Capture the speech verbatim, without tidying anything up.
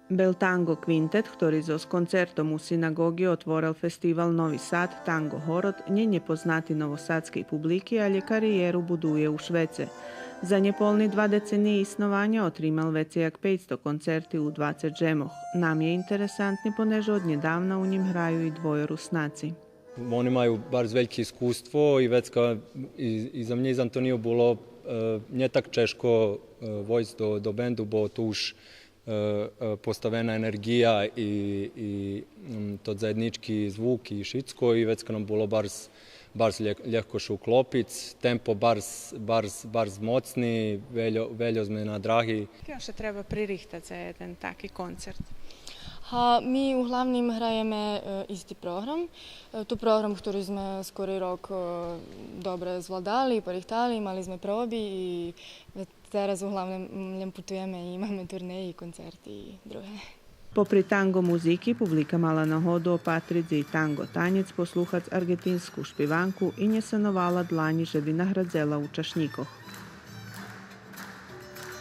Bel Tango Kvintet, хтори зоз концертом у синаґоґи отворел фестивал Нови Сад Танго Город, нє нєпознати новосадскей публики, алє кариєру будує у швеце. За нєполни два децениї иснованя отримал вецей як пейцсто концерти у двацец жемох. Нам є интересантни, понеже однєдавна у нїм граю и двойо Руснаци. Вони маю барз вельке искуство и вецка и, и за мнє, и за Антонию було, е, нє так чежко, е, войсц до, до бенду, бо ту уж, е, е, поставена енерґия и, и, м, тот заєднїчки звук и шицко, и вецка нам було барз, барз лє-, лєгко ше уклопиц, темпо барз, барз, барз моцни, вельо, вельо зме на драги. Кельо ше треба пририхтац за єден таки концерт? Га, ми углавним граєме, е, исти програм. Е, ту програму, хтору зме скорей рок, е, добре звладали, порихтали, мали зме проби и вец тераз углавним лєм путуєме и маме турнеї, и концерти, и друге. Попри танґо музики, публика мала нагоду опатриц и танґо танєц, послухац арґентинску шпиванку и нє сановала дланї же би наградзела учашнїкох.